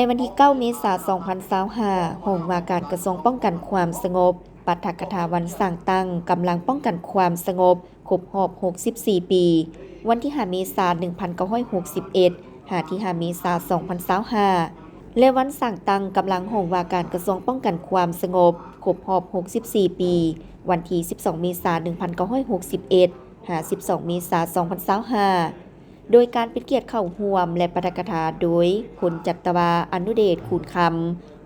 ໃນວັນທີເກົ້າ ເມສາ ສອງພັນຊາວຫ້າ, ຫ້ອງວ່າການກະຊວງປ້ອງກັນຄວາມສະຫງົບ ປາຖະກະຖາວັນສ້າງຕັ້ງກຳລັງປ້ອງກັນຄວາມສະຫງົບ ຄົບຮອບຫົກສິບສີ່ປີ ວັນທີຫ້າ ເມສາ ໜຶ່ງພັນເກົ້າຮ້ອຍຫົກສິບເອັດ ຫາ ທີຫ້າ ເມສາ ສອງພັນຊາວຫ້າ ແລະ ວັນສ້າງຕັ້ງກຳລັງຫ້ອງວ່າການກະຊວງປ້ອງກັນຄວາມສະຫງົບ ຄົບຮອບຫົກສິບສີ່ປີ ວັນທີສິບສອງ ເມສາ ໜຶ່ງພັນເກົ້າຮ້ອຍຫົກສິບເອັດ ຫາ ສິບສອງ ເມສາ ສອງພັນຊາວຫ້າ ໂດຍການເປັນກຽດເຂົ້າຮ່ວມ ແລະ ປາຖະກະຖາໂດຍ ພົນຈັດຕະວາ ອະນຸເດດ ຄູນຄຳ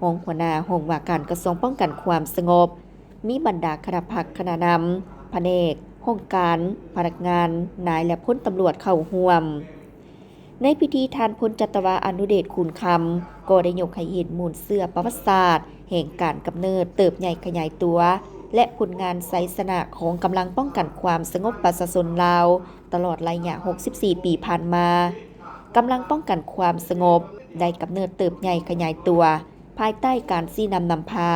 ຮອງຫົວໜ້າຫ້ອງວ່າການກະຊວງປ້ອງກັນຄວາມສະຫງົບ, ມີບັນດາຄະນະພັກ, ຄະນະນຳ, ພະແນກ, ຫ້ອງການ, ພະນັກງານ, ນາຍ ແລະ ພົນຕຳຫຼວດເຂົ້າຮ່ວມ. ໃນພິທີ, ທ່ານ ພົນຈັດຕະວາ ອະນຸເດດ ຄູນຄຳ ກໍໄດ້ຍົກໃຫ້ເຫັນມູນເຊື້ອປະຫວັດສາດແຫ່ງການກຳເນີດ, ເຕີບໃຫຍ່ຂະຫຍາຍຕົວ ແລະ ຜົນງານໄຊຊະນະຂອງກຳລັງປ້ອງກັນຄວາມສະຫງົບປະຊາຊົນລາວ ຕະຫຼອດໄລຍະຫົກສິບສີ່ປີຜ່ານມາ. ກຳລັງປ້ອງກັນຄວາມສະຫງົບໄດ້ກຳເນີດເຕີບໃຫຍ່ຂະຫຍາຍຕົວ ພາຍໃຕ້ການຊີ້ນຳນຳພາ,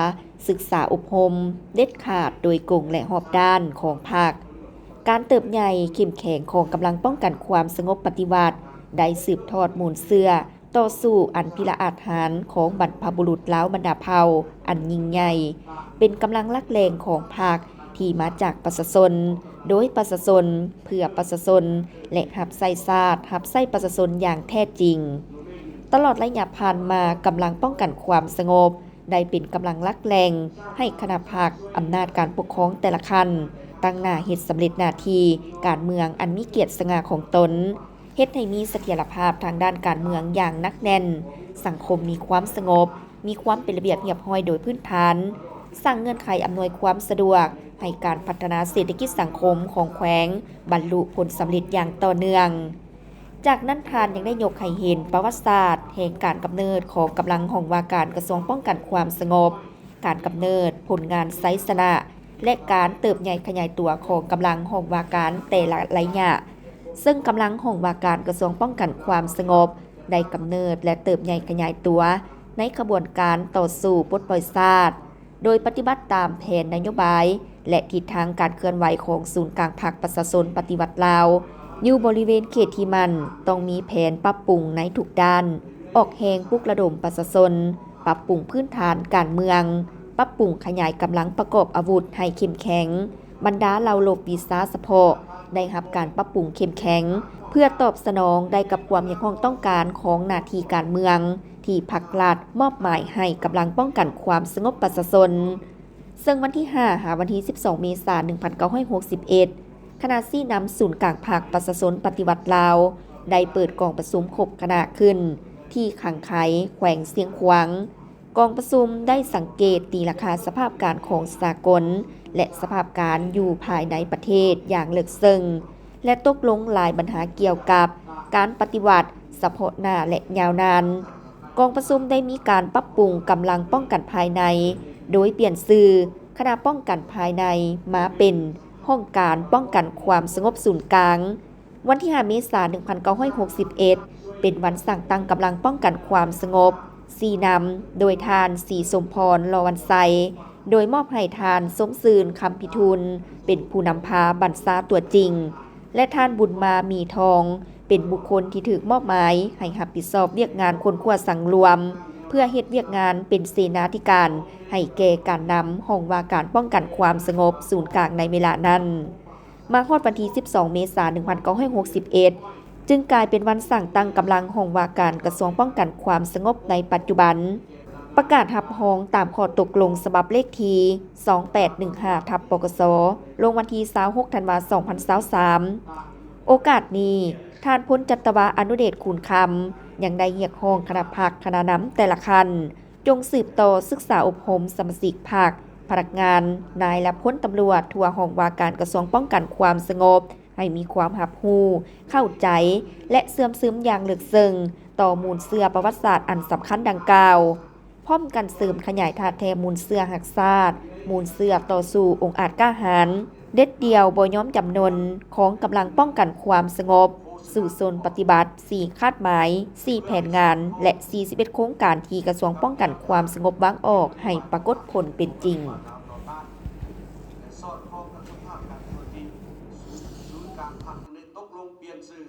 ສຶກສາອົບຮົມ, ເດັດຂາດ, ໂດຍກົງ ແລະ ຮອບດ້ານຂອງພັກ. ການເຕີບໃຫຍ່ເຂັ້ມແຂງຂອງກຳລັງປ້ອງກັນຄວາມສະຫງົບປະຕິວັດ ໄດ້ສືບທອດມູນເຊື້ອຕໍ່ສູ້ອັນພິລະອາດຫານຂອງບັນພະບຸລຸດລາວບັນດາເຜົ່າອັນຍິ່ງໃຫຍ່, ເປັນກຳລັງຫຼັກແຫຼ່ງຂອງພັກທີ່ມາຈາກປະຊາຊົນ, ໂດຍປະຊາຊົນ, ເພື່ອປະຊາຊົນ ແລະ ຮັບໃຊ້ຊາດ, ຮັບໃຊ້ປະຊາຊົນຢ່າງແທ້ຈິງ. ຕະຫຼອດໄລຍະຜ່ານມາ, ກຳລັງປ້ອງກັນຄວາມສະຫງົບ ໄດ້ເປັນກຳລັງຫຼັກແຫຼ່ງໃຫ້ຄະນະພັກ, ອຳນາດການປົກຄອງແຕ່ລະຂັ້ນ ຕັ້ງໜ້າເຮັດສຳເລັດໜ້າທີ່ການເມືອງອັນມີກຽດສະຫງ່າຂອງຕົນ, ເຮັດໃຫ້ມີສະຖຽນລະພາບທາງດ້ານການເມືອງຢ່າງໜັກແໜ້ນ, ສັງຄົມມີຄວາມສະຫງົບ, ມີຄວາມເປັນລະບຽບຮຽບຮ້ອຍໂດຍພື້ນຖານ, ສ້າງເງື່ອນໄຂອຳນວຍຄວາມສະດວກໃຫ້ການພັດທະນາເສດຖະກິດສັງຄົມຂອງແຂວງບັນລຸຜົນສຳເລັດຢ່າງຕໍ່ເນື່ອງ. ຈາກນັ້ນທ່ານຍັງໄດ້ຍົກໃຫ້ເຫັນປະຫວັດສາດແຫ່ງການກຳເນີດຂອງກຳລັງຫ້ອງວ່າການກະຊວງປ້ອງກັນຄວາມສະຫງົບ, ການກຳເນີດ, ຜົນງານໄຊຊະນະ ແລະ ການເຕີບໃຫຍ່ຂະຫຍາຍຕົວຂອງກຳລັງຫ້ອງວ່າການແຕ່ລະໄລຍະ, ເຊິ່ງກຳລັງຫ້ອງວ່າການກະຊວງປ້ອງກັນຄວາມສະຫງົບໄດ້ກຳເນີດ ແລະ ເຕີບໃຫຍ່ຂະຫຍາຍຕົວໃນຂະບວນການຕໍ່ສູ້ປົດປ່ອຍຊາດ, ໂດຍປະຕິບັດຕາມແຜນນະໂຍບາຍ ແລະ ທິດທາງການເຄື່ອນໄຫວຂອງສູນກາງພັກປະຊາຊົນປະຕິວັດລາວ ຢູ່ບໍລິເວນເຂດທີ່ໝັ້ນ ຕ້ອງມີແຜນປັບປຸງໃນທຸກດ້ານ, ອອກແຮງປຸກລະດົມປະຊາຊົນ, ປັບປຸງພື້ນຖານການເມືອງ, ປັບປຸງຂະຫຍາຍກຳລັງປະກອບອາວຸດໃຫ້ເຂັ້ມແຂງ, ບັນດາເຫຼົ່າລົບວິຊາສະເພາະໄດ້ຮັບການປັບປຸງເຂັ້ມແຂງ ເພື່ອຕອບສະໜອງໄດ້ກັບຄວາມຮຽກຮ້ອງຕ້ອງການຂອງໜ້າທີ່ການເມືອງ ທີ່ພັກລັດມອບໝາຍໃຫ້ກຳລັງປ້ອງກັນຄວາມສະຫງົບປະຊາຊົນ. ເຊິ່ງວັນທີຫ້າ ຫາ ວັນທີສິບສອງ ເມສາ ໜຶ່ງພັນເກົ້າຮ້ອຍຫົກສິບເອັດ ຄະນະຊີ້ນຳສູນກາງພັກປະຊາຊົນປະຕິວັດລາວ ໄດ້ເປີດກອງປະຊຸມຄົບຄະນະຂຶ້ນທີ່ຂັງໄຄ ແຂວງຊຽງຂວາງ. ກອງປະຊຸມໄດ້ສັງເກດຕີລາຄາສະພາບການຂອງສາກົນ ແລະ ສະພາບການຢູ່ພາຍໃນປະເທດຢ່າງເລິກເຊິ່ງ ແລະ ຕົກລົງຫຼາຍບັນຫາກ່ຽວກັບການປະຕິວັດສະເພາະໜ້າ ແລະ ຍາວນານ. ກອງປະຊຸມໄດ້ມີການປັບປຸງກຳລັງປ້ອງກັນພາຍໃນ ໂດຍປ່ຽນຊື່ຄະນະປ້ອງກັນພາຍໃນມາເປັນຫ້ອງການປ້ອງກັນຄວາມສະຫງົບສູນກາງ. ວັນທີຫ້າ ເມສາ ໜຶ່ງພັນເກົ້າຮ້ອຍຫົກສິບເອັດ ເປັນວັນສ້າງຕັ້ງກຳລັງປ້ອງກັນຄວາມສະຫງົບ ຊີ້ນຳໂດຍທ່ານ ສີສົມພອນ ຫຼໍ່ວັນໄຊ ໂດຍມອບໃຫ້ທ່ານ ສົມຊື່ນ ຄຳພິທູນ ເປັນຜູ້ນຳພາບັນຊາຕົວຈິງ ແລະ ທ່ານ ບຸນມາ ມີທອງ ເປັນບຸກຄົນທີ່ຖືກມອບໝາຍໃຫ້ຮັບຜິດຊອບວຽກງານຄົ້ນຄວ້າສັງລວມ ເພື່ອເຮັດວຽກງານເປັນເສນາທິການໃຫ້ແກ່ການນຳຫ້ອງວ່າການປ້ອງກັນຄວາມສະຫງົບສູນກາງໃນເວລານັ້ນ. ມາຮອດວັນທີສິບສອງ ເມສາ ໜຶ່ງພັນເກົ້າຮ້ອຍຫົກສິບເອັດ ຈຶ່ງກາຍເປັນວັນສ້າງຕັ້ງກຳລັງຫ້ອງວ່າການກະຊວງປ້ອງກັນຄວາມສະຫງົບໃນປັດຈຸບັນ, ປະກາດຮັບຮອງຕາມຂໍ້ຕົກລົງສະບັບເລກທີສອງແປດໜຶ່ງຫ້າ ທັບ ປກສ ລົງວັນທີຊາວຫົກ ທັນວາ ສອງພັນຊາວສາມ. ໂອກາດນີ້, ທ່ານ ພົນຈັດຕະວາ ອະນຸເດດ ຄູນຄຳ ຍັງໄດ້ຮຽກຮ້ອງຄະນະພັກ, ຄະນະນຳແຕ່ລະຂັ້ນ ຈົ່ງສືບຕໍ່ສຶກສາອົບຮົມສະມາຊິກພັກ, ພະນັກງານ, ນາຍ ແລະ ພົນຕຳຫຼວດທົ່ວຫ້ອງວ່າການກະຊວງປ້ອງກັນຄວາມສະຫງົບ ໃຫ້ມີຄວາມຮັບຮູ້, ເຂົ້າໃຈ ແລະ ເຊື່ອມຊຶມຢ່າງເລິກເຊິ່ງຕໍ່ມູນເຊື້ອປະຫວັດສາດອັນສຳຄັນດັ່ງກ່າວ, ພ້ອມກັນເສີມຂະຫຍາຍທາດແທ້ມູນເຊື້ອຮັກຊາດ, ມູນເຊື້ອຕໍ່ສູ້ອົງອາດກ້າຫານ, ເດັດດ່ຽວບໍ່ຍອມຈຳນົນຂອງກຳລັງປ້ອງກັນຄວາມສະຫງົບ ສູ້ຊົນປະຕິບັດ ສີ່ຄາດໝາຍ, ສີ່ແຜນງານ ແລະ ສີ່ສິບເອັດໂຄງການທີ່ກະຊວງປ້ອງກັນຄວາມສະຫງົບວາງອອກໃຫ້ປາກົດຜົນເປັນຈິງ. ສອດຄ່ອງກັບສະພາບການຕົວຈິງ, ສູນກາງພັກຈຶ່ງໄດ້ຕົກລົງປ່ຽນຊື່